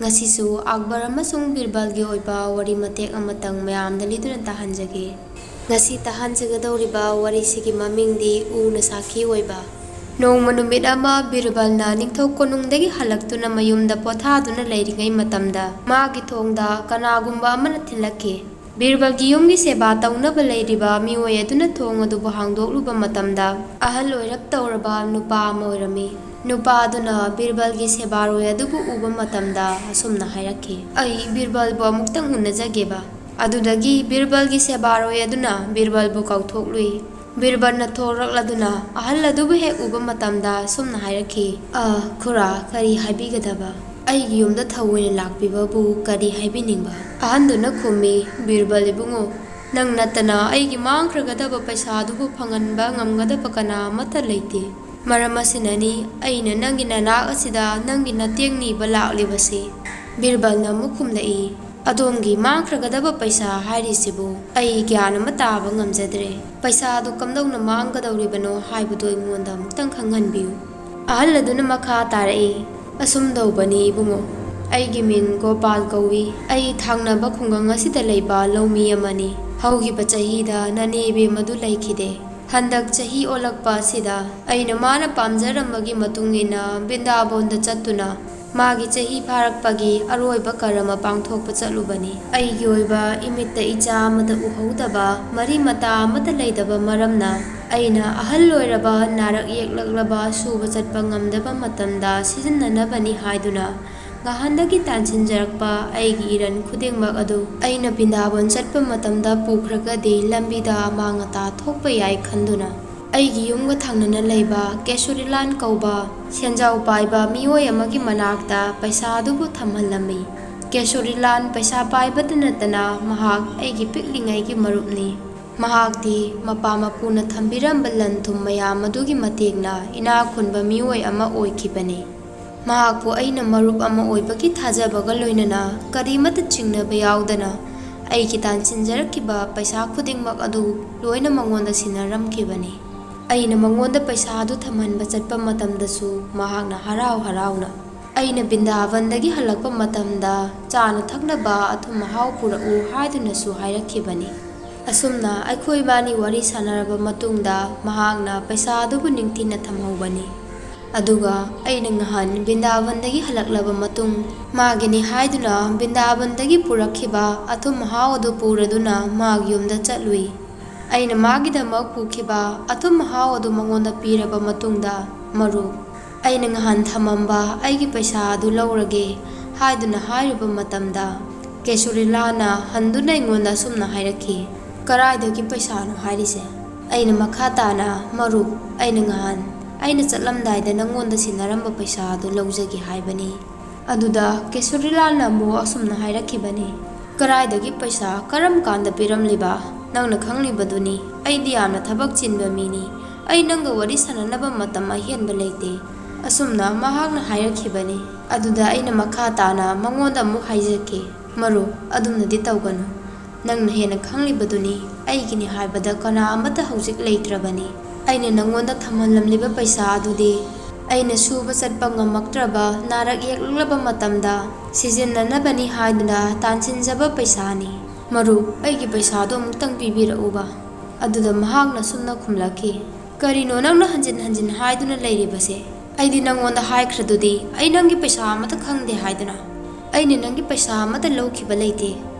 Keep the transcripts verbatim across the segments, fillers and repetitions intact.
ꯉꯁꯤꯁꯨ ꯑꯛꯕꯔ ꯑꯃꯁꯨꯡ ꯕꯤꯔꯕꯜꯒꯤ ꯑꯣꯏꯕ ꯋꯥꯔꯤ ꯃꯇꯦꯛ ꯑꯃꯇꯪ ꯃꯌꯥꯝꯗ ꯂꯤꯗꯨꯅ ꯇꯥꯍꯟꯖꯒꯦ꯫ ꯉꯁꯤ ꯇꯥꯍꯟꯖꯒꯗꯧꯔꯤꯕ ꯋꯥꯔꯤꯁꯤꯒꯤ ꯃꯃꯤꯡꯗꯤ ꯎꯅ ꯁꯥꯈꯤ ꯑꯣꯏꯕ꯫ ꯅꯣꯡꯃ ꯅꯨꯃꯤꯠ ꯑꯃ ꯕꯤꯔꯕꯜꯅ ꯅꯤꯡꯊꯧ ꯀꯣꯅꯨꯡꯗꯒꯤ ꯍꯜꯂꯛꯇꯨꯅ ꯃꯌꯨꯝꯗ ꯄꯣꯊꯥꯗꯨꯅ ꯂꯩꯔꯤꯉꯩ ꯃꯇꯝꯗ ꯃꯥꯒꯤ ꯊꯣꯡꯗ ꯀꯅꯥꯒꯨꯝꯕ ꯑꯃꯅ ꯊꯤꯜꯂꯛꯈꯤ꯫ ꯕꯤꯔꯕꯜꯒꯤ ꯌꯨꯝꯒꯤ ꯁꯦꯕꯥ ꯇꯧꯅꯕ ꯂꯩꯔꯤꯕ ꯃꯤꯑꯣꯏ ꯑꯗꯨꯅ ꯊꯣꯡ ꯑꯗꯨꯕꯨ ꯍꯥꯡꯗꯣꯛꯂꯨꯕ ꯃꯇꯝꯗ ꯑꯍꯜ ꯑꯣꯏꯔꯞ ꯇꯧꯔꯕ ꯅꯨꯄꯥ ꯑꯃ ꯑꯣꯏꯔꯝꯃꯤ꯫ ꯅꯨꯄꯥ ꯑꯗꯨꯅ ꯕꯤꯔꯕꯜꯒꯤ ꯁꯦꯕꯥꯔꯣꯏ ꯑꯗꯨꯕꯨ ꯎꯕ ꯃꯇꯝꯗ ꯑꯁꯨꯝꯅ ꯍꯥꯏꯔꯛꯈꯤ, "ꯑꯩ ꯕꯤꯔꯕꯜꯕꯨ ꯑꯃꯨꯛꯇꯪ ꯎꯅꯖꯒꯦꯕ꯫" ꯑꯗꯨꯗꯒꯤ ꯕꯤꯔꯕꯜꯒꯤ ꯁꯦꯕꯥꯔꯣꯏ ꯑꯗꯨꯅ ꯕꯤꯔꯕꯜꯕꯨ ꯀꯧꯊꯣꯛꯂꯨꯏ꯫ ꯕꯤꯔꯕꯜꯅ ꯊꯣꯔꯛꯂꯗꯨꯅ ꯑꯍꯜ ꯑꯗꯨꯕꯨ ꯍꯦꯛ ꯎꯕ ꯃꯇꯝꯗ ꯑꯁꯨꯝꯅ ꯍꯥꯏꯔꯛꯈꯤ, "ꯑ, ꯈꯨꯔꯥ, ꯀꯔꯤ ꯍꯥꯏꯕꯤꯒꯗꯕ? ꯑꯩꯒꯤ ꯌꯨꯝꯗ ꯊꯑꯣꯏꯅ ꯂꯥꯛꯄꯤꯕꯕꯨ ꯀꯔꯤ ꯍꯥꯏꯕꯤꯅꯤꯡꯕ?" ꯑꯍꯟꯗꯨꯅ ꯈꯨꯝꯃꯤ, "ꯕꯤꯔꯕꯜ ꯏꯕꯨꯡꯉꯣ, ꯅꯪ ꯅꯠꯇꯅ ꯑꯩꯒꯤ ꯃꯥꯡꯈ꯭ꯔꯒꯗꯕ ꯄꯩꯁꯥ ꯑꯗꯨꯕꯨ ꯐꯪꯍꯟꯕ ꯉꯝꯒꯗꯕ ꯀꯅꯥ ꯑꯃꯠꯇ ꯂꯩꯇꯦ꯫ ꯃꯔꯝ ꯑꯁꯤꯅꯅꯤ ꯑꯩꯅ ꯅꯪꯒꯤ ꯅꯅꯥꯛ ꯑꯁꯤꯗ ꯅꯪꯒꯤ ꯅꯇꯦꯡ ꯅꯤꯕ ꯂꯥꯛꯂꯤꯕꯁꯤ꯫" ꯕꯤꯔꯕꯜꯅ ꯑꯃꯨꯛ ꯈꯨꯝꯂꯛꯏ, "ꯑꯗꯣꯝꯒꯤ ꯃꯥꯡꯈ꯭ꯔꯒꯗꯕ ꯄꯩꯁꯥ ꯍꯥꯏꯔꯤꯁꯤꯕꯨ ꯑꯩ ꯒ꯭ꯌꯥꯟ ꯑꯃ ꯇꯥꯕ ꯉꯝꯖꯗ꯭ꯔꯦ꯫ ꯄꯩꯁꯥ ꯑꯗꯨ ꯀꯝꯗꯧꯅ ꯃꯥꯡꯒꯗꯧꯔꯤꯕꯅꯣ ꯍꯥꯏꯕꯗꯨ ꯑꯩꯉꯣꯟꯗ ꯑꯃꯨꯛꯇꯪ ꯈꯪꯍꯟꯕꯤꯌꯨ꯫" ꯑꯍꯜ ꯑꯗꯨꯅ ꯃꯈꯥ ꯇꯥꯔꯛꯏ, "ꯑꯁꯨꯝ ꯇꯧꯕꯅꯤ ꯏꯕꯨꯡꯉꯣ, ꯑꯩꯒꯤ ꯃꯤꯡ ꯒꯣꯄꯥꯜ ꯀꯧꯏ꯫ ꯑꯩ ꯊꯪꯅꯕ ꯈꯨꯡꯒꯪ ꯑꯁꯤꯗ ꯂꯩꯕ ꯂꯧꯃꯤ ꯑꯃꯅꯤ꯫ ꯍꯧꯈꯤꯕ ꯆꯍꯤꯗ ꯅꯅꯦ ꯏꯕꯦꯝ ꯑꯗꯨ ꯂꯩꯈꯤꯗꯦ꯫ ꯍꯟꯗꯛ ꯆꯍꯤ ꯑꯣꯜꯂꯛꯄ ꯑꯁꯤꯗ ꯑꯩꯅ ꯃꯥꯅ ꯄꯥꯝꯖꯔꯝꯕꯒꯤ ꯃꯇꯨꯡ ꯏꯟꯅ ꯕ꯭ꯔꯤꯟꯗꯥꯕꯣꯟꯗ ꯆꯠꯇꯨꯅ ꯃꯥꯒꯤ ꯆꯍꯤ ꯐꯥꯔꯛꯄꯒꯤ ꯑꯔꯣꯏꯕ ꯀꯔꯃ ꯄꯥꯡꯊꯣꯛꯄ ꯆꯠꯂꯨꯕꯅꯤ꯫ ꯑꯩꯒꯤ ꯑꯣꯏꯕ ꯏꯃꯤꯠꯇ ꯏꯆꯥ ꯑꯃꯠꯇ ꯎꯍꯧꯗꯕ, ꯃꯔꯤ ꯃꯇꯥ ꯑꯃꯠꯇ ꯂꯩꯇꯕ ꯃꯔꯝꯅ ꯑꯩꯅ ꯑꯍꯜ ꯑꯣꯏꯔꯕ ꯅꯥꯔꯛ ꯌꯦꯛꯂꯛꯂꯕ ꯁꯨꯕ ꯆꯠꯄ ꯉꯝꯗꯕ ꯃꯇꯝꯗ ꯁꯤꯖꯤꯟꯅꯅꯕꯅꯤ ꯍꯥꯏꯗꯨꯅ ꯉꯍꯥꯟꯗꯒꯤ ꯇꯥꯟꯁꯤꯟꯖꯔꯛꯄ ꯑꯩꯒꯤ ꯏꯔꯟ ꯈꯨꯗꯤꯡꯃꯛ ꯑꯗꯨ ꯑꯩꯅ ꯕ꯭ꯔꯤꯟꯗꯥꯕꯣꯟ ꯆꯠꯄ ꯃꯇꯝꯗ ꯄꯨꯈ꯭ꯔꯒꯗꯤ ꯂꯝꯕꯤꯗ ꯑꯃꯥꯡ ꯑꯇꯥ ꯊꯣꯛꯄ ꯌꯥꯏ ꯈꯟꯗꯨꯅ ꯑꯩꯒꯤ ꯌꯨꯝꯒ ꯊꯪꯅꯅ ꯂꯩꯕ ꯀꯦꯁꯣꯔꯤꯂꯥꯜ ꯀꯧꯕ ꯁꯦꯟꯖꯥꯎ ꯄꯥꯏꯕ ꯃꯤꯑꯣꯏ ꯑꯃꯒꯤ ꯃꯅꯥꯛꯇ ꯄꯩꯁꯥ ꯑꯗꯨꯕꯨ ꯊꯝꯍꯜꯂꯝꯃꯤ꯫" ꯀꯦꯁꯣꯔꯤꯂꯥꯜ ꯄꯩꯁꯥ ꯄꯥꯏꯕꯇ ꯅꯠꯇꯅ ꯃꯍꯥꯛ ꯑꯩꯒꯤ ꯄꯤꯛꯂꯤꯉꯩꯒꯤ ꯃꯔꯨꯞꯅꯤ꯫ ꯃꯍꯥꯛꯇꯤ ꯃꯄꯥ ꯃꯄꯨꯅ ꯊꯝꯕꯤꯔꯝꯕ ꯂꯟ ꯊꯨꯝ ꯃꯌꯥꯝ ꯑꯗꯨꯒꯤ ꯃꯇꯦꯡꯅ ꯏꯅꯥꯛ ꯈꯨꯟꯕ ꯃꯤꯑꯣꯏ ꯑꯃ ꯑꯣꯏꯈꯤꯕꯅꯤ꯫ ꯃꯍꯥꯛꯄꯨ ꯑꯩꯅ ꯃꯔꯨꯞ ꯑꯃ ꯑꯣꯏꯕꯒꯤ ꯊꯥꯖꯕꯒ ꯂꯣꯏꯅꯅ ꯀꯔꯤꯃꯠꯇ ꯆꯤꯡꯅꯕ ꯌꯥꯎꯗꯅ ꯑꯩꯒꯤ ꯇꯥꯟꯁꯤꯟꯖꯔꯛꯈꯤꯕ ꯄꯩꯁꯥ ꯈꯨꯗꯤꯡꯃꯛ ꯑꯗꯨ ꯂꯣꯏꯅ ꯃꯉꯣꯟꯗ ꯁꯤꯟꯅꯔꯝꯈꯤꯕꯅꯤ꯫ ꯑꯩꯅ ꯃꯉꯣꯟꯗ ꯄꯩꯁꯥ ꯑꯗꯨ ꯊꯝꯍꯟꯕ ꯆꯠꯄ ꯃꯇꯝꯗꯁꯨ ꯃꯍꯥꯛꯅ ꯍꯔꯥꯎ ꯍꯔꯥꯎꯅ ꯑꯩꯅ ꯕ꯭ꯔꯤꯟꯗꯥꯕꯟꯗꯒꯤ ꯍꯜꯂꯛꯄ ꯃꯇꯝꯗ ꯆꯥꯅ ꯊꯛꯅꯕ ꯑꯊꯨꯝ ꯑꯍꯥꯎ ꯄꯨꯔꯛꯎ ꯍꯥꯏꯗꯨꯅꯁꯨ ꯍꯥꯏꯔꯛꯈꯤꯕꯅꯤ꯫ ꯑꯁꯨꯝꯅ ꯑꯩꯈꯣꯏ ꯏꯕꯥꯅꯤ ꯋꯥꯔꯤ ꯁꯥꯟꯅꯔꯕ ꯃꯇꯨꯡꯗ ꯃꯍꯥꯛꯅ ꯄꯩꯁꯥ ꯑꯗꯨꯕꯨ ꯅꯤꯡꯊꯤꯅ ꯊꯝꯍꯧꯕꯅꯤ꯫ ꯑꯗꯨꯒ ꯑꯩꯅ ꯉꯍꯥꯟ ꯕ꯭ꯔꯤꯟꯗꯥꯕꯟꯗꯒꯤ ꯍꯜꯂꯛꯂꯕ ꯃꯇꯨꯡ, ꯃꯥꯒꯤꯅꯤ ꯍꯥꯏꯗꯨꯅ ꯕ꯭ꯔꯤꯟꯗꯥꯕꯟꯗꯒꯤ ꯄꯨꯔꯛꯈꯤꯕ ꯑꯊꯨꯝ ꯑꯍꯥꯎ ꯑꯗꯨ ꯄꯨꯔꯗꯨꯅ ꯃꯥꯒꯤ ꯌꯨꯝꯗ ꯆꯠꯂꯨꯏ꯫ ꯑꯩꯅ ꯃꯥꯒꯤꯗꯃꯛ ꯄꯨꯈꯤꯕ ꯑꯊꯨꯝ ꯑꯍꯥꯎ ꯑꯗꯨ ꯃꯉꯣꯟꯗ ꯄꯤꯔꯕ ꯃꯇꯨꯡꯗ, "ꯃꯔꯨꯞ, ꯑꯩꯅ ꯉꯍꯥꯟ ꯊꯝꯃꯝꯕ ꯑꯩꯒꯤ ꯄꯩꯁꯥ ꯑꯗꯨ ꯂꯧꯔꯒꯦ" ꯍꯥꯏꯗꯨꯅ ꯍꯥꯏꯔꯨꯕ ꯃꯇꯝꯗ, ꯀꯦꯁꯨꯔꯤꯂꯥꯅ ꯍꯟꯗꯨꯅ ꯑꯩꯉꯣꯟꯗ ꯑꯁꯨꯝꯅ ꯍꯥꯏꯔꯛꯈꯤ, "ꯀꯔꯥꯏꯗꯒꯤ ꯄꯩꯁꯥꯅꯣ ꯍꯥꯏꯔꯤꯁꯦ?" ꯑꯩꯅ ꯃꯈꯥ ꯇꯥꯅ, "ꯃꯔꯨꯞ, ꯑꯩꯅ ꯉꯍꯥꯟ ꯑꯩꯅ ꯆꯠꯂꯝꯗꯥꯏꯗ ꯅꯪꯉꯣꯟꯗ ꯁꯤꯟꯅꯔꯝꯕ ꯄꯩꯁꯥ ꯑꯗꯨ ꯂꯧꯖꯒꯦ ꯍꯥꯏꯕꯅꯤ"꯫ ꯑꯗꯨꯗ ꯀꯦꯁꯨꯔꯤꯂꯥꯜꯅ ꯑꯃꯨꯛ ꯑꯁꯨꯝꯅ ꯍꯥꯏꯔꯛꯈꯤꯕꯅꯤ, "ꯀꯔꯥꯏꯗꯒꯤ ꯄꯩꯁꯥ? ꯀꯔꯝ ꯀꯥꯟꯗ ꯄꯤꯔꯝꯂꯤꯕ? ꯅꯪꯅ ꯈꯪꯂꯤꯕꯗꯨꯅꯤ, ꯑꯩꯗꯤ ꯌꯥꯝꯅ ꯊꯕꯛ ꯆꯤꯟꯕ ꯃꯤꯅꯤ꯫ ꯑꯩ ꯅꯪꯒ ꯋꯥꯔꯤ ꯁꯥꯟꯅꯅꯕ ꯃꯇꯝ ꯑꯍꯦꯟꯕ ꯂꯩꯇꯦ"꯫ ꯑꯁꯨꯝꯅ ꯃꯍꯥꯛꯅ ꯍꯥꯏꯔꯛꯈꯤꯕꯅꯤ꯫ ꯑꯗꯨꯗ ꯑꯩꯅ ꯃꯈꯥ ꯇꯥꯅ ꯃꯉꯣꯟꯗ ꯑꯃꯨꯛ ꯍꯥꯏꯖꯈꯤ, "ꯃꯔꯨꯞ, ꯑꯗꯨꯝꯅꯗꯤ ꯇꯧꯒꯅꯨ꯫ ꯅꯪꯅ ꯍꯦꯟꯅ ꯈꯪꯂꯤꯕꯗꯨꯅꯤ, ꯑꯩꯒꯤꯅꯤ ꯍꯥꯏꯕꯗ ꯀꯅꯥ ꯑꯃꯠꯇ ꯍꯧꯖꯤꯛ ꯂꯩꯇ꯭ꯔꯕꯅꯤ꯫ ꯑꯩꯅ ꯅꯪꯉꯣꯟꯗ ꯊꯝꯍꯜꯂꯝꯂꯤꯕ ꯄꯩꯁꯥ ꯑꯗꯨꯗꯤ ꯑꯩꯅ ꯁꯨꯕ ꯆꯠꯄ ꯉꯝꯃꯛꯇ꯭ꯔꯕ, ꯅꯥꯔꯛ ꯌꯦꯛꯂꯛꯂꯕ ꯃꯇꯝꯗ ꯁꯤꯖꯤꯟꯅꯅꯕꯅꯤ ꯍꯥꯏꯗꯨꯅ ꯇꯥꯟꯁꯤꯟꯖꯕ ꯄꯩꯁꯥꯅꯤ꯫ ꯃꯔꯨꯞ, ꯑꯩꯒꯤ ꯄꯩꯁꯥꯗꯣ ꯑꯃꯨꯛꯇꯪ ꯄꯤꯕꯤꯔꯛꯎꯕ"꯫ ꯑꯗꯨꯗ ꯃꯍꯥꯛꯅ ꯁꯨꯝꯅ ꯈꯨꯝꯂꯛꯈꯤ, "ꯀꯔꯤꯅꯣ ꯅꯪꯅ ꯍꯟꯖꯤꯟ ꯍꯟꯖꯤꯟ ꯍꯥꯏꯗꯨꯅ ꯂꯩꯔꯤꯕꯁꯦ? ꯑꯩꯗꯤ ꯅꯪꯉꯣꯟꯗ ꯍꯥꯏꯈ꯭ꯔꯗꯨꯗꯤ ꯑꯩ ꯅꯪꯒꯤ ꯄꯩꯁꯥ ꯑꯃꯠꯇ ꯈꯪꯗꯦ ꯍꯥꯏꯗꯨꯅ꯫ ꯑꯩꯅ ꯅꯪꯒꯤ ꯄꯩꯁꯥ ꯑꯃꯠꯇ ꯂꯧꯈꯤꯕ ꯂꯩꯇꯦ꯫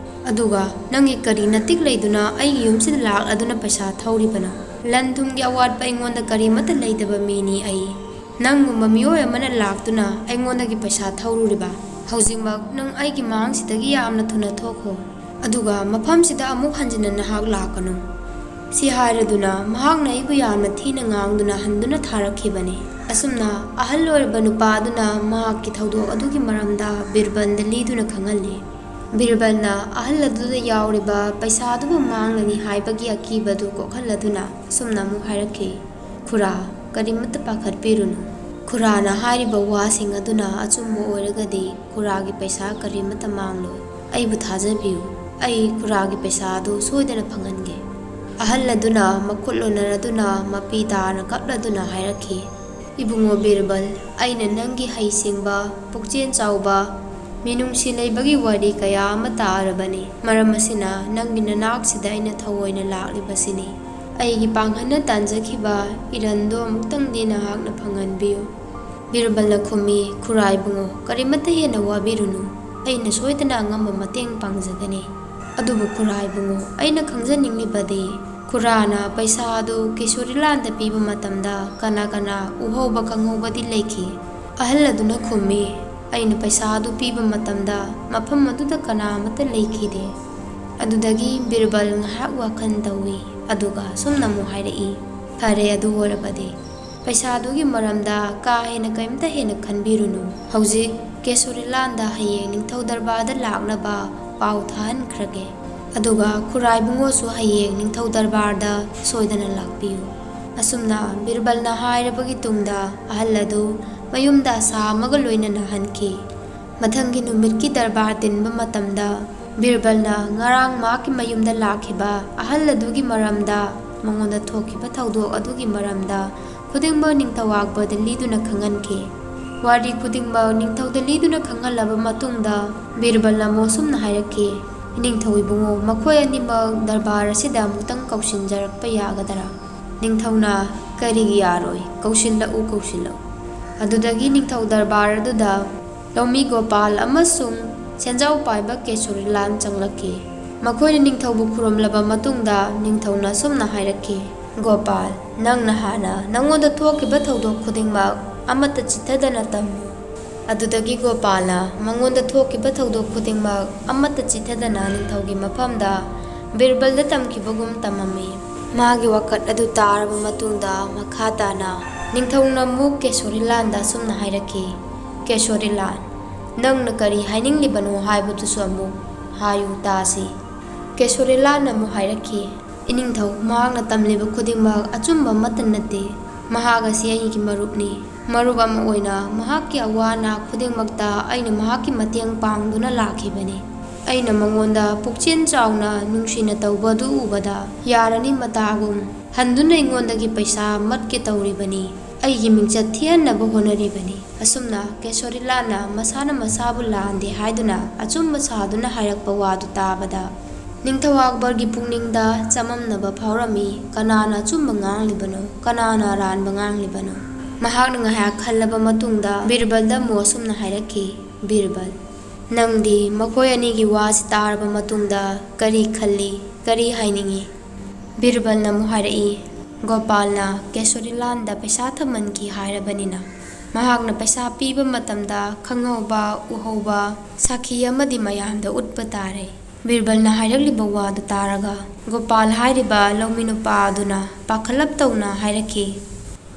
ꯑꯗꯨꯒ ꯅꯪꯒꯤ ꯀꯔꯤ ꯅꯇꯤꯛ ꯂꯩꯗꯨꯅ ꯑꯩꯒꯤ ꯌꯨꯝꯁꯤꯗ ꯂꯥꯛꯂꯗꯨꯅ ꯄꯩꯁꯥ ꯊꯧꯔꯤꯕꯅꯣ? ꯂꯟ ꯊꯨꯝꯒꯤ ꯑꯋꯥꯠꯄ ꯑꯩꯉꯣꯟꯗ ꯀꯔꯤꯃꯠꯇ ꯂꯩꯇꯕ ꯃꯤꯅꯤ ꯑꯩ꯫ ꯅꯪꯒꯨꯝꯕ ꯃꯤꯑꯣꯏ ꯑꯃꯅ ꯂꯥꯛꯇꯨꯅ ꯑꯩꯉꯣꯟꯗꯒꯤ ꯄꯩꯁꯥ ꯊꯧꯔꯨꯔꯤꯕ? ꯍꯧꯖꯤꯛꯃꯛ ꯅꯪ ꯑꯩꯒꯤ ꯃꯥꯡꯁꯤꯗꯒꯤ ꯌꯥꯝꯅ ꯊꯨꯅ ꯊꯣꯛꯈꯣ"꯫ ꯑꯗꯨꯒ ꯃꯐꯝꯁꯤꯗ ꯑꯃꯨꯛ ꯍꯟꯖꯤꯟꯅ ꯅꯍꯥꯛ ꯂꯥꯛꯀꯅꯨ꯫ ꯁꯤ ꯍꯥꯏꯔꯗꯨꯅ ꯃꯍꯥꯛꯅ ꯑꯩꯕꯨ ꯌꯥꯝꯅ ꯊꯤꯅ ꯉꯥꯡꯗꯨꯅ ꯍꯟꯗꯨꯅ ꯊꯥꯔꯛꯈꯤꯕꯅꯤ꯫ ꯑꯁꯨꯝꯅ ꯑꯍꯜ ꯑꯣꯏꯔꯕ ꯅꯨꯄꯥ ꯑꯗꯨꯅ ꯃꯍꯥꯛꯀꯤ ꯊꯧꯗꯣꯛ ꯑꯗꯨꯒꯤ ꯃꯔꯝꯗ ꯕꯤꯔꯕꯜꯗ ꯂꯤꯗꯨꯅ ꯈꯪꯍꯜꯂꯤ꯫ ꯕꯤꯔꯕꯜꯅ ꯑꯍꯜ ꯑꯗꯨꯗ ꯌꯥꯎꯔꯤꯕ ꯄꯩꯁꯥ ꯑꯗꯨꯕꯨ ꯃꯥꯡꯂꯅꯤ ꯍꯥꯏꯕꯒꯤ ꯑꯀꯤꯕꯗꯨ ꯀꯣꯛꯍꯜꯂꯗꯨꯅ ꯑꯁꯨꯝꯅ ꯑꯃꯨꯛ ꯍꯥꯏꯔꯛꯈꯤ, "ꯈꯨꯔꯥ, ꯀꯔꯤꯃꯠꯇ ꯄꯥꯈꯠꯄꯤꯔꯨꯅꯨ꯫ ꯈꯨꯔꯥꯅ ꯍꯥꯏꯔꯤꯕ ꯋꯥꯁꯤꯡ ꯑꯗꯨꯅ ꯑꯆꯨꯝꯕ ꯑꯣꯏꯔꯒꯗꯤ ꯈꯨꯔꯥꯒꯤ ꯄꯩꯁꯥ ꯀꯔꯤꯃꯠꯇ ꯃꯥꯡꯂꯣꯏ꯫ ꯑꯩꯕꯨ ꯊꯥꯖꯕꯤꯌꯨ, ꯑꯩ ꯈꯨꯔꯥꯒꯤ ꯄꯩꯁꯥ ꯑꯗꯨ ꯁꯣꯏꯗꯅ ꯐꯪꯍꯟꯒꯦ"꯫ ꯑꯍꯜ ꯑꯗꯨꯅ ꯃꯈꯨꯠ ꯂꯣꯟꯅꯔꯗꯨꯅ ꯃꯄꯤ ꯇꯥꯅ ꯀꯞꯂꯗꯨꯅ ꯍꯥꯏꯔꯛꯈꯤ, ꯏꯕꯨꯡꯉꯣ ꯕꯤꯔꯕꯜ, ꯑꯩꯅ ꯅꯪꯒꯤ ꯍꯩꯁꯤꯡꯕ, ꯄꯨꯛꯆꯦꯜ ꯆꯥꯎꯕ, ꯃꯤꯅꯨꯡꯁꯤ ꯂꯩꯕꯒꯤ ꯋꯥꯔꯤ ꯀꯌꯥ ꯑꯃ ꯇꯥꯔꯕꯅꯤ꯫ ꯃꯔꯝ ꯑꯁꯤꯅ ꯅꯪꯒꯤ ꯅꯅꯥꯛꯁꯤꯗ ꯑꯩꯅ ꯊꯑꯣꯏꯅ ꯂꯥꯛꯂꯤꯕꯁꯤꯅꯤ꯫ ꯑꯩꯒꯤ ꯄꯥꯡꯒꯜꯅ ꯇꯥꯟꯖꯈꯤꯕ ꯏꯔꯟꯗꯣ ꯑꯃꯨꯛꯇꯪꯗꯤ ꯅꯍꯥꯛꯅ ꯐꯪꯍꯟꯕꯤꯌꯨ꯫ ꯕꯤꯔꯕꯜꯅ ꯈꯨꯝꯃꯤ, "ꯈꯨꯔꯥ ꯏꯕꯨꯡꯉꯣ, ꯀꯔꯤꯃꯠꯇ ꯍꯦꯟꯅ ꯋꯥꯕꯤꯔꯨꯅꯨ꯫ ꯑꯩꯅ ꯁꯣꯏꯗꯅ ꯑꯉꯝꯕ ꯃꯇꯦꯡ ꯄꯥꯡꯖꯒꯅꯤ꯫ ꯑꯗꯨꯕꯨ ꯈꯨꯔꯥ ꯏꯕꯨꯡꯉꯣ, ꯑꯩꯅ ꯈꯪꯖꯅꯤꯡꯂꯤꯕꯗꯤ, ꯈꯨꯔꯥꯅ ꯄꯩꯁꯥ ꯑꯗꯨ ꯀꯦꯁꯣꯔꯤꯂꯥꯟꯗ ꯄꯤꯕ ꯃꯇꯝꯗ ꯀꯅꯥ ꯀꯅꯥ ꯎꯍꯧꯕ ꯈꯪꯍꯧꯕꯗꯤ ꯂꯩꯈꯤ?" ꯑꯍꯜ ꯑꯗꯨꯅ ꯈꯨꯝꯃꯤ, "ꯑꯩꯅ ꯄꯩꯁꯥ ꯑꯗꯨ ꯄꯤꯕ ꯃꯇꯝꯗ ꯃꯐꯝ ꯑꯗꯨꯗ ꯀꯅꯥ ꯑꯃꯠꯇ ꯂꯩꯈꯤꯗꯦ꯫" ꯑꯗꯨꯗꯒꯤ ꯕꯤꯔꯕꯜ ꯉꯥꯏꯍꯥꯛ ꯋꯥꯈꯜ ꯇꯧꯏ, ꯑꯗꯨꯒ ꯑꯁꯨꯝꯅ ꯑꯃꯨꯛ ꯍꯥꯏꯔꯛꯏ, "ꯐꯔꯦ, ꯑꯗꯨ ꯑꯣꯏꯔꯕꯗꯤ ꯄꯩꯁꯥꯗꯨꯒꯤ ꯃꯔꯝꯗ ꯀꯥ ꯍꯦꯟꯅ ꯀꯔꯤꯝꯇ ꯍꯦꯟꯅ ꯈꯟꯕꯤꯔꯨꯅꯨ꯫ ꯍꯧꯖꯤꯛ ꯀꯦꯁꯣꯔꯤꯂꯥꯟꯗ ꯍꯌꯦꯡ ꯅꯤꯡꯊꯧ ꯗꯔꯕꯥꯔꯗ ꯂꯥꯛꯅꯕ ꯄꯥꯎ ꯊꯥꯍꯟꯈ꯭ꯔꯒꯦ꯫ ꯑꯗꯨꯒ ꯈꯨꯔꯥꯏꯕꯨꯡꯉꯣꯁꯨ ꯍꯌꯦꯡ ꯅꯤꯡꯊꯧ ꯗꯔꯕꯥꯔꯗ ꯁꯣꯏꯗꯅ ꯂꯥꯛꯄꯤꯌꯨ꯫" ꯑꯁꯨꯝꯅ ꯕꯤꯔꯕꯜꯅ ꯍꯥꯏꯔꯕꯒꯤ ꯇꯨꯡꯗ ꯑꯍꯜ ꯑꯗꯨ ꯃꯌꯨꯝꯗ ꯑꯁꯥ ꯑꯃꯒ ꯂꯣꯏꯅꯅ ꯍꯟꯈꯤ꯫ ꯃꯊꯪꯒꯤ ꯅꯨꯃꯤꯠꯀꯤ ꯗꯔꯕꯥꯔ ꯇꯤꯟꯕ ꯃꯇꯝꯗ ꯕꯤꯔꯕꯜꯅ ꯉꯔꯥꯡ ꯃꯍꯥꯛꯀꯤ ꯃꯌꯨꯝꯗ ꯂꯥꯛꯈꯤꯕ ꯑꯍꯜ ꯑꯗꯨꯒꯤ ꯃꯔꯝꯗ, ꯃꯉꯣꯟꯗ ꯊꯣꯛꯈꯤꯕ ꯊꯧꯗꯣꯛ ꯑꯗꯨꯒꯤ ꯃꯔꯝꯗ ꯈꯨꯗꯤꯡꯃꯛ ꯅꯤꯡꯊꯧ ꯑꯛꯕꯔꯗ ꯂꯤꯗꯨꯅ ꯈꯪꯍꯟꯈꯤ꯫ ꯋꯥꯔꯤ ꯈꯨꯗꯤꯡꯃꯛ ꯅꯤꯡꯊꯧꯗ ꯂꯤꯗꯨꯅ ꯈꯪꯍꯜꯂꯕ ꯃꯇꯨꯡꯗ ꯕꯤꯔꯕꯜꯅ ꯑꯃꯨꯛ ꯑꯁꯨꯝꯅ ꯍꯥꯏꯔꯛꯈꯤ, "ꯏꯅꯤꯡꯊꯧ ꯏꯕꯨꯡꯉꯣ, ꯃꯈꯣꯏ ꯑꯅꯤꯃꯛ ꯗꯔꯕꯥꯔ ꯑꯁꯤꯗ ꯑꯃꯨꯛꯇꯪ ꯀꯧꯁꯤꯟꯖꯔꯛꯄ ꯌꯥꯒꯗ꯭ꯔꯥ?" ꯅꯤꯡꯊꯧꯅ, "ꯀꯔꯤꯒꯤ ꯌꯥꯔꯣꯏ? ꯀꯧꯁꯤꯜꯂꯛꯎ, ꯀꯧꯁꯤꯜꯂꯛꯎ꯫" ꯑꯗꯨꯗꯒꯤ ꯅꯤꯡꯊꯧ ꯗꯔꯕꯥꯔ ꯑꯗꯨꯗ ꯂꯧꯃꯤ ꯒꯣꯄꯥꯜ ꯑꯃꯁꯨꯡ ꯁꯦꯟꯖꯥꯎ ꯄꯥꯏꯕ ꯀꯦꯁꯣꯔꯤꯂꯥꯜ ꯆꯪꯂꯛꯈꯤ꯫ ꯃꯈꯣꯏꯅ ꯅꯤꯡꯊꯧꯕꯨ ꯈꯨꯔꯨꯝꯂꯕ ꯃꯇꯨꯡꯗ ꯅꯤꯡꯊꯧꯅ ꯑꯁꯨꯝꯅ ꯍꯥꯏꯔꯛꯈꯤ, "ꯒꯣꯄꯥꯜ, ꯅꯪꯅ ꯍꯥꯟꯅ ꯅꯪꯉꯣꯟꯗ ꯊꯣꯛꯈꯤꯕ ꯊꯧꯗꯣꯛ ꯈꯨꯗꯤꯡꯃꯛ ꯑꯃꯠꯇ ꯆꯤꯠꯊꯗꯅ ꯇꯝꯃꯨ꯫" ꯑꯗꯨꯗꯒꯤ ꯒꯣꯄꯥꯜꯅ ꯃꯉꯣꯟꯗ ꯊꯣꯛꯈꯤꯕ ꯊꯧꯗꯣꯛ ꯈꯨꯗꯤꯡꯃꯛ ꯑꯃꯠꯇ ꯆꯤꯠꯊꯗꯅ ꯅꯤꯡꯊꯧꯒꯤ ꯃꯐꯝꯗ ꯕꯤꯔꯕꯜꯗ ꯇꯝꯈꯤꯕꯒꯨꯝ ꯇꯝꯃꯝꯃꯤ꯫ ꯃꯥꯒꯤ ꯋꯥꯀꯠ ꯑꯗꯨ ꯇꯥꯔꯕ ꯃꯇꯨꯡꯗ ꯃꯈꯥ ꯇꯥꯅ ꯅꯤꯡꯊꯧꯅ ꯑꯃꯨꯛ ꯀꯦꯁꯣꯔꯤꯂꯥꯟꯗ ꯑꯁꯨꯝꯅ ꯍꯥꯏꯔꯛꯈꯤ, "ꯀꯦꯁꯣꯔꯤꯂꯥꯟ, ꯅꯪꯅ ꯀꯔꯤ ꯍꯥꯏꯅꯤꯡꯂꯤꯕꯅꯣ ꯍꯥꯏꯕꯗꯨꯁꯨ ꯑꯃꯨꯛ ꯍꯥꯏꯌꯨ ꯇꯥꯁꯤ꯫" ꯀꯦꯁꯣꯔꯤꯂꯥꯟꯅ ꯑꯃꯨꯛ ꯍꯥꯏꯔꯛꯈꯤ, "ꯏꯅꯤꯡꯊꯧ, ꯃꯍꯥꯛꯅ ꯇꯝꯂꯤꯕ ꯈꯨꯗꯤꯡꯃꯛ ꯑꯆꯨꯝꯕ ꯑꯃꯠꯇ ꯅꯠꯇꯦ꯫ ꯃꯍꯥꯛ ꯑꯁꯤ ꯑꯩꯒꯤ ꯃꯔꯨꯞꯅꯤ꯫ ꯃꯔꯨꯞ ꯑꯃ ꯑꯣꯏꯅ ꯃꯍꯥꯛꯀꯤ ꯑꯋꯥ ꯑꯅꯥ ꯈꯨꯗꯤꯡꯃꯛꯇ ꯑꯩꯅ ꯃꯍꯥꯛꯀꯤ ꯃꯇꯦꯡ ꯄꯥꯡꯗꯨꯅ ꯂꯥꯛꯈꯤꯕꯅꯤ꯫ ꯑꯩꯅ ꯃꯉꯣꯟꯗ ꯄꯨꯛꯆꯦꯜ ꯆꯥꯎꯅ ꯅꯨꯡꯁꯤꯅ ꯇꯧꯕ ꯑꯗꯨ ꯎꯕꯗ ꯌꯥꯔꯅꯤ ꯃꯇꯥꯒꯨꯝ ꯍꯟꯗꯨꯅ ꯑꯩꯉꯣꯟꯗꯒꯤ ꯄꯩꯁꯥ ꯃꯠꯀꯦ ꯇꯧꯔꯤꯕꯅꯤ꯫ ꯑꯩꯒꯤ ꯃꯤꯡꯆꯠ ꯊꯤꯍꯟꯅꯕ ꯍꯣꯠꯅꯔꯤꯕꯅꯤ꯫ ꯑꯁꯨꯝꯅ ꯀꯦꯁꯣꯔꯤꯂꯥꯜꯅ ꯃꯁꯥꯅ ꯃꯁꯥꯕꯨ ꯂꯥꯟꯗꯦ ꯍꯥꯏꯗꯨꯅ ꯑꯆꯨꯝꯕ ꯁꯥꯗꯨꯅ ꯍꯥꯏꯔꯛꯄ ꯋꯥꯗꯨ ꯇꯥꯕꯗ, ꯅꯤꯡꯊꯧ ꯑꯛꯕꯔꯒꯤ ꯄꯨꯛꯅꯤꯡꯗ ꯆꯃꯝꯅꯕ ꯐꯥꯎꯔꯝꯃꯤ꯫ ꯀꯅꯥꯅ ꯑꯆꯨꯝꯕ ꯉꯥꯡꯂꯤꯕꯅꯣ, ꯀꯅꯥꯅ ꯑꯔꯥꯟꯕ ꯉꯥꯡꯂꯤꯕꯅꯣ? ꯃꯍꯥꯛꯅ ꯉꯥꯏꯍꯥꯛ ꯈꯜꯂꯕ ꯃꯇꯨꯡꯗ ꯕꯤꯔꯕꯜꯗ ꯑꯃꯨꯛ ꯑꯁꯨꯝꯅ ꯍꯥꯏꯔꯛꯈꯤ, "ꯕꯤꯔꯕꯜ, ꯅꯪꯗꯤ ꯃꯈꯣꯏ ꯑꯅꯤꯒꯤ ꯋꯥꯁꯤ ꯇꯥꯔꯕ ꯃꯇꯨꯡꯗ ꯀꯔꯤ ꯈꯜꯂꯤ, ꯀꯔꯤ ꯍꯥꯏꯅꯤꯡꯏ?" ꯕꯤꯔꯕꯜꯅ ꯑꯃꯨꯛ ꯍꯥꯏꯔꯛꯏ, "ꯒꯣꯄꯥꯜꯅ ꯀꯦꯁꯣꯔꯤꯂꯥꯜꯗ ꯄꯩꯁꯥ ꯊꯝꯍꯟꯈꯤ ꯍꯥꯏꯔꯕꯅꯤꯅ, ꯃꯍꯥꯛꯅ ꯄꯩꯁꯥ ꯄꯤꯕ ꯃꯇꯝꯗ ꯈꯪꯍꯧꯕ, ꯎꯍꯧꯕ ꯁꯥꯈꯤ ꯑꯃꯗꯤ ꯃꯌꯥꯝꯗ ꯎꯠꯄ ꯇꯥꯔꯦ꯫" ꯕꯤꯔꯕꯜꯅ ꯍꯥꯏꯔꯛꯂꯤꯕ ꯋꯥꯗꯨ ꯇꯥꯔꯒ ꯒꯣꯄꯥꯜ ꯍꯥꯏꯔꯤꯕ ꯂꯧꯃꯤ ꯅꯨꯄꯥ ꯑꯗꯨꯅ ꯄꯥꯈꯠꯂꯞ ꯇꯧꯅ ꯍꯥꯏꯔꯛꯈꯤ,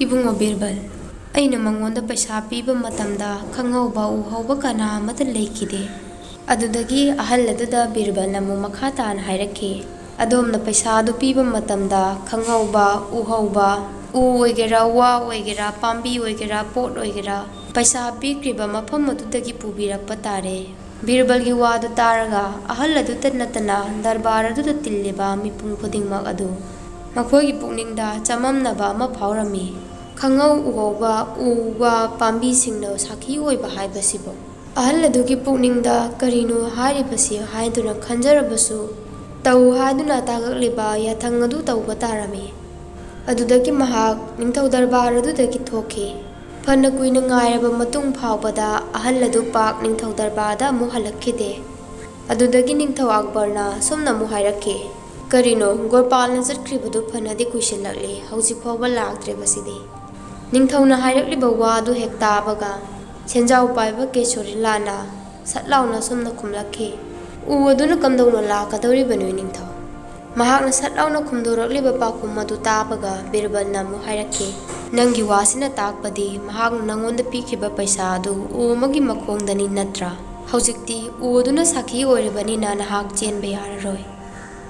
"ꯏꯕꯨꯡꯉꯣ ꯕꯤꯔꯕꯜ, ꯑꯩꯅ ꯃꯉꯣꯟꯗ ꯄꯩꯁꯥ ꯄꯤꯕ ꯃꯇꯝꯗ ꯈꯪꯍꯧꯕ ꯎꯍꯧꯕ ꯀꯅꯥ ꯑꯃꯠꯇ ꯂꯩꯈꯤꯗꯦ꯫" ꯑꯗꯨꯗꯒꯤ ꯑꯍꯜ ꯑꯗꯨꯗ ꯕꯤꯔꯕꯜꯅ ꯑꯃꯨꯛ ꯃꯈꯥ ꯇꯥꯅ ꯍꯥꯏꯔꯛꯈꯤ, "ꯑꯗꯣꯝꯅ ꯄꯩꯁꯥ ꯑꯗꯨ ꯄꯤꯕ ꯃꯇꯝꯗ ꯈꯪꯍꯧꯕ, ꯎꯍꯧꯕ, ꯎ ꯑꯣꯏꯒꯦꯔꯥ, ꯋꯥ ꯑꯣꯏꯒꯦꯔꯥ, ꯄꯥꯝꯕꯤ ꯑꯣꯏꯒꯦꯔꯥ, ꯄꯣꯠ ꯑꯣꯏꯒꯦꯔꯥ, ꯄꯩꯁꯥ ꯄꯤꯈ꯭ꯔꯤꯕ ꯃꯐꯝ ꯑꯗꯨꯗꯒꯤ ꯄꯨꯕꯤꯔꯛꯄ ꯇꯥꯔꯦ꯫" ꯕꯤꯔꯕꯜꯒꯤ ꯋꯥꯗꯨ ꯇꯥꯔꯒ ꯑꯍꯜ ꯑꯗꯨꯇ ꯅꯠꯇꯅ ꯗꯔꯕꯥꯔ ꯑꯗꯨꯗ ꯇꯤꯜꯂꯤꯕ ꯃꯤꯄꯨꯝ ꯈꯨꯗꯤꯡꯃꯛ ꯑꯗꯨ ꯃꯈꯣꯏꯒꯤ ꯄꯨꯛꯅꯤꯡꯗ ꯆꯃꯝꯅꯕ ꯑꯃ ꯐꯥꯎꯔꯝꯃꯤ꯫ ꯈꯪꯍꯧ ꯎꯍꯧꯕ ꯎ ꯋꯥ ꯄꯥꯝꯕꯤꯁꯤꯡꯅ ꯁꯥꯈꯤ ꯑꯣꯏꯕ ꯍꯥꯏꯕꯁꯤꯕꯨ꯫ ꯑꯍꯜ ꯑꯗꯨꯒꯤ ꯄꯨꯛꯅꯤꯡꯗ ꯀꯔꯤꯅꯣ ꯍꯥꯏꯔꯤꯕꯁꯤ ꯍꯥꯏꯗꯨꯅ ꯈꯟꯖꯔꯕꯁꯨ, ꯇꯧ ꯍꯥꯏꯗꯨꯅ ꯇꯥꯛꯂꯛꯂꯤꯕ ꯌꯥꯊꯪ ꯑꯗꯨ ꯇꯧꯕ ꯇꯥꯔꯝꯃꯤ꯫ ꯑꯗꯨꯗꯒꯤ ꯃꯍꯥꯛ ꯅꯤꯡꯊꯧ ꯗꯔꯕꯥꯔ ꯑꯗꯨꯗꯒꯤ ꯊꯣꯛꯈꯤ꯫ ꯐꯅ ꯀꯨꯏꯅ ꯉꯥꯏꯔꯕ ꯃꯇꯨꯡ ꯐꯥꯎꯕꯗ ꯑꯍꯜ ꯑꯗꯨ ꯄꯥꯛ ꯅꯤꯡꯊꯧ ꯗꯔꯕꯥꯔꯗ ꯑꯃꯨꯛ ꯍꯜꯂꯛꯈꯤꯗꯦ꯫ ꯑꯗꯨꯗꯒꯤ ꯅꯤꯡꯊꯧ ꯑꯛꯕꯔꯅ ꯑꯁꯨꯝꯅ ꯑꯃꯨꯛ ꯍꯥꯏꯔꯛꯈꯤ, "ꯀꯔꯤꯅꯣ, ꯒꯣꯄꯥꯜꯅ ꯆꯠꯈ꯭ꯔꯤꯕꯗꯨ ꯐꯅꯗꯤ ꯀꯨꯏꯁꯤꯜꯂꯛꯂꯦ, ꯍꯧꯖꯤꯛ ꯐꯥꯎꯕ ꯂꯥꯛꯇ꯭ꯔꯤꯕꯁꯤꯗꯤ?" ꯅꯤꯡꯊꯧꯅ ꯍꯥꯏꯔꯛꯂꯤꯕ ꯋꯥꯗꯨ ꯍꯦꯛ ꯇꯥꯕꯒ ꯁꯦꯟꯖꯥꯎ ꯄꯥꯏꯕ ꯀꯦꯁꯣꯔꯤꯂꯥꯜꯅ ꯁꯠ ꯂꯥꯎꯅ ꯑꯁꯨꯝꯅ ꯈꯨꯝꯂꯛꯈꯤ, "ꯎ ꯑꯗꯨꯅ ꯀꯝꯗꯧꯅ ꯂꯥꯛꯀꯗꯧꯔꯤꯕꯅꯣ, ꯅꯤꯡꯊꯧ?" ꯃꯍꯥꯛꯅ ꯁꯠ ꯂꯥꯎꯅ ꯈꯨꯝꯗꯣꯔꯛꯂꯤꯕ ꯄꯥꯎꯈꯨꯝ ꯑꯗꯨ ꯇꯥꯕꯒ ꯕꯤꯔꯕꯜꯅ ꯑꯃꯨꯛ ꯍꯥꯏꯔꯛꯈꯤ, "ꯅꯪꯒꯤ ꯋꯥꯁꯤꯅ ꯇꯥꯛꯄꯗꯤ ꯃꯍꯥꯛꯅ ꯅꯪꯉꯣꯟꯗ ꯄꯤꯈꯤꯕ ꯄꯩꯁꯥ ꯑꯗꯨ ꯎ ꯑꯃꯒꯤ ꯃꯈꯣꯡꯗꯅꯤ ꯅꯠꯇ꯭ꯔꯥ? ꯍꯧꯖꯤꯛꯇꯤ ꯎ ꯑꯗꯨꯅ ꯁꯥꯈꯤ ꯑꯣꯏꯔꯕꯅꯤꯅ ꯅꯍꯥꯛ ꯆꯦꯟꯕ ꯌꯥꯔꯔꯣꯏ꯫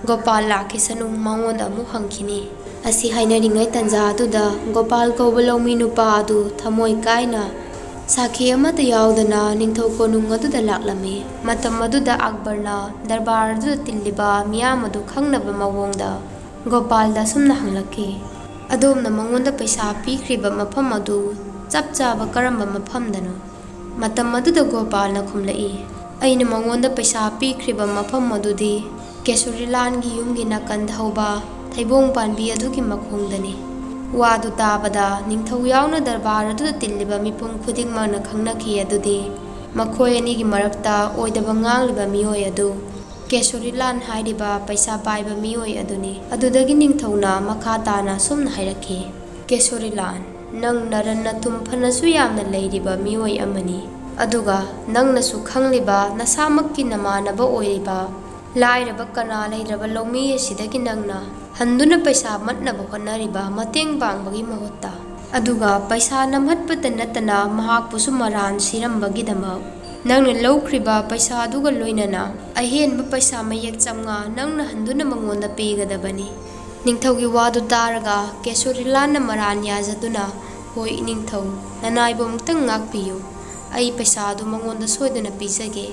ꯒꯣꯄꯥꯜ ꯂꯥꯛꯈꯤꯁꯅꯨ, ꯃꯉꯣꯟꯗ ꯑꯃꯨꯛ ꯍꯪꯈꯤꯅꯤ꯫" ꯑꯁꯤ ꯍꯥꯏꯅꯔꯤꯉꯩ ꯇꯟꯖꯥ ꯑꯗꯨꯗ ꯒꯣꯄꯥꯜ ꯀꯧꯕ ꯂꯧꯃꯤ ꯅꯨꯄꯥ ꯑꯗꯨ ꯊꯃꯣꯏ ꯀꯥꯏꯅ ꯁꯥꯈꯤ ꯑꯃꯠꯇ ꯌꯥꯎꯗꯅ ꯅꯤꯡꯊꯧ ꯀꯣꯅꯨꯡ ꯑꯗꯨꯗ ꯂꯥꯛꯂꯝꯃꯤ꯫ ꯃꯇꯝ ꯑꯗꯨꯗ ꯑꯛꯕꯔꯅ ꯗꯔꯕꯥꯔ ꯑꯗꯨꯗ ꯇꯤꯜꯂꯤꯕ ꯃꯤꯌꯥꯝ ꯑꯗꯨ ꯈꯪꯅꯕ ꯃꯑꯣꯡꯗ ꯒꯣꯄꯥꯜꯗ ꯑꯁꯨꯝꯅ ꯍꯪꯂꯛꯈꯤ, "ꯑꯗꯣꯝꯅ ꯃꯉꯣꯟꯗ ꯄꯩꯁꯥ ꯄꯤꯈ꯭ꯔꯤꯕ ꯃꯐꯝ ꯑꯗꯨ ꯆꯞ ꯆꯥꯕ ꯀꯔꯝꯕ ꯃꯐꯝꯗꯅꯣ?" ꯃꯇꯝ ꯑꯗꯨꯗ ꯒꯣꯄꯥꯜꯅ ꯈꯨꯝꯂꯛꯏ, "ꯑꯩꯅ ꯃꯉꯣꯟꯗ ꯄꯩꯁꯥ ꯄꯤꯈ꯭ꯔꯤꯕ ꯃꯐꯝ ꯑꯗꯨꯗꯤ ꯀꯦꯁꯣꯔꯤꯂꯥꯜꯒꯤ ꯌꯨꯝꯒꯤ ꯅꯥꯀꯟꯗ ꯍꯧꯕ ꯊꯩꯕꯣꯡ ꯄꯥꯝꯕꯤ ꯑꯗꯨꯒꯤ ꯃꯈꯣꯡꯗꯅꯤ꯫" ꯋꯥꯗꯨ ꯇꯥꯕꯗ ꯅꯤꯡꯊꯧ ꯌꯥꯎꯅ ꯗꯔꯕꯥꯔ ꯑꯗꯨꯗ ꯇꯤꯜꯂꯤꯕ ꯃꯤꯄꯨꯝ ꯈꯨꯗꯤꯡꯃꯛꯅ ꯈꯪꯅꯈꯤ ꯑꯗꯨꯗꯤ ꯃꯈꯣꯏ ꯑꯅꯤꯒꯤ ꯃꯔꯛꯇ ꯑꯣꯏꯗꯕ ꯉꯥꯡꯂꯤꯕ ꯃꯤꯑꯣꯏ ꯑꯗꯨ ꯀꯦꯁꯣꯔꯤꯂꯥꯜ ꯍꯥꯏꯔꯤꯕ ꯄꯩꯁꯥ ꯄꯥꯏꯕ ꯃꯤꯑꯣꯏ ꯑꯗꯨꯅꯤ꯫ ꯑꯗꯨꯗꯒꯤ ꯅꯤꯡꯊꯧꯅ ꯃꯈꯥ ꯇꯥꯅ ꯑꯁꯨꯝꯅ ꯍꯥꯏꯔꯛꯈꯤ, "ꯀꯦꯁꯣꯔꯤꯂꯥꯜ, ꯅꯪ ꯅꯔꯟ ꯅꯊꯨꯝ ꯐꯅꯁꯨ ꯌꯥꯝꯅ ꯂꯩꯔꯤꯕ ꯃꯤꯑꯣꯏ ꯑꯃꯅꯤ꯫ ꯑꯗꯨꯒ ꯅꯪꯅꯁꯨ ꯈꯪꯂꯤꯕ ꯅꯁꯥꯃꯛꯀꯤ ꯅꯃꯥꯟꯅꯕ ꯑꯣꯏꯔꯤꯕ ꯂꯥꯏꯔꯕ ꯀꯅꯥ ꯂꯩꯇ꯭ꯔꯕ ꯂꯧꯃꯤ ꯑꯁꯤꯗꯒꯤ ꯅꯪꯅ ꯍꯟꯗꯨꯅ ꯄꯩꯁꯥ ꯃꯠꯅꯕ ꯍꯣꯠꯅꯔꯤꯕ ꯃꯇꯦꯡ ꯄꯥꯡꯕꯒꯤ ꯃꯍꯨꯠꯇ, ꯑꯗꯨꯒ ꯄꯩꯁꯥ ꯅꯝꯍꯠꯄꯇ ꯅꯠꯇꯅ ꯃꯍꯥꯛꯄꯨꯁꯨ ꯃꯔꯥꯟ ꯁꯤꯔꯝꯕꯒꯤꯗꯃꯛ ꯅꯪꯅ ꯂꯧꯈ꯭ꯔꯤꯕ ꯄꯩꯁꯥꯗꯨꯒ ꯂꯣꯏꯅꯅ ꯑꯍꯦꯟꯕ ꯄꯩꯁꯥ ꯃꯌꯦꯛ ꯆꯥꯝꯃꯉꯥ ꯅꯪꯅ ꯍꯟꯗꯨꯅ ꯃꯉꯣꯟꯗ ꯄꯤꯒꯗꯕꯅꯤ꯫" ꯅꯤꯡꯊꯧꯒꯤ ꯋꯥꯗꯨ ꯇꯥꯔꯒ ꯀꯦꯁꯣꯔꯤꯂꯥꯜꯅ ꯃꯔꯥꯟ ꯌꯥꯖꯗꯨꯅ, "ꯍꯣꯏ ꯅꯤꯡꯊꯧ, ꯅꯅꯥꯏꯕꯨ ꯑꯃꯨꯛꯇꯪ ꯉꯥꯛꯄꯤꯌꯨ꯫ ꯑꯩ ꯄꯩꯁꯥ ꯑꯗꯨ ꯃꯉꯣꯟꯗ ꯁꯣꯏꯗꯅ ꯄꯤꯖꯒꯦ꯫"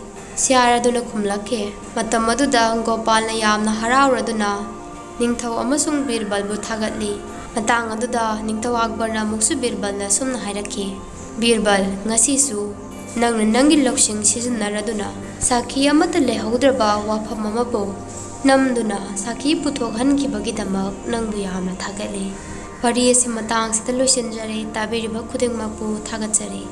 ꯁꯤꯌꯥꯔ ꯑꯗꯨꯅ ꯈꯨꯝꯂꯛꯈꯤ꯫ ꯃꯇꯝ ꯑꯗꯨꯗ ꯒꯣꯄꯥꯜꯅ ꯌꯥꯝꯅ ꯍꯔꯥꯎꯔꯗꯨꯅ ꯅꯤꯡꯊꯧ ꯑꯃꯁꯨꯡ ꯕꯤꯔꯕꯜꯕꯨ ꯊꯥꯒꯠꯂꯤ꯫ ꯃꯇꯥꯡ ꯑꯗꯨꯗ ꯅꯤꯡꯊꯧ ꯑꯛꯕꯔꯅ ꯑꯃꯨꯛꯁꯨ ꯕꯤꯔꯕꯜꯅ ꯑꯁꯨꯝꯅ ꯍꯥꯏꯔꯛꯈꯤ, "ꯕꯤꯔꯕꯜ, ꯉꯁꯤꯁꯨ ꯅꯪꯅ ꯅꯪꯒꯤ ꯂꯧꯁꯤꯡ ꯁꯤꯖꯤꯟꯅꯔꯗꯨꯅ ꯁꯥꯈꯤ ꯑꯃꯠꯇ ꯂꯩꯍꯧꯗ꯭ꯔꯕ ꯋꯥꯐꯝ ꯑꯃꯕꯨ ꯅꯝꯗꯨꯅ ꯁꯥꯈꯤ ꯄꯨꯊꯣꯛꯍꯟꯈꯤꯕꯒꯤꯗꯃꯛ ꯅꯪꯕꯨ ꯌꯥꯝꯅ ꯊꯥꯒꯠꯂꯤ꯫" ꯋꯥꯔꯤ ꯑꯁꯤ ꯃꯇꯥꯡꯁꯤꯗ ꯂꯣꯏꯁꯤꯟꯖꯔꯦ꯫ ꯇꯥꯕꯤꯔꯤꯕ ꯈꯨꯗꯤꯡꯃꯛꯄꯨ ꯊꯥꯒꯠꯆꯔꯤ꯫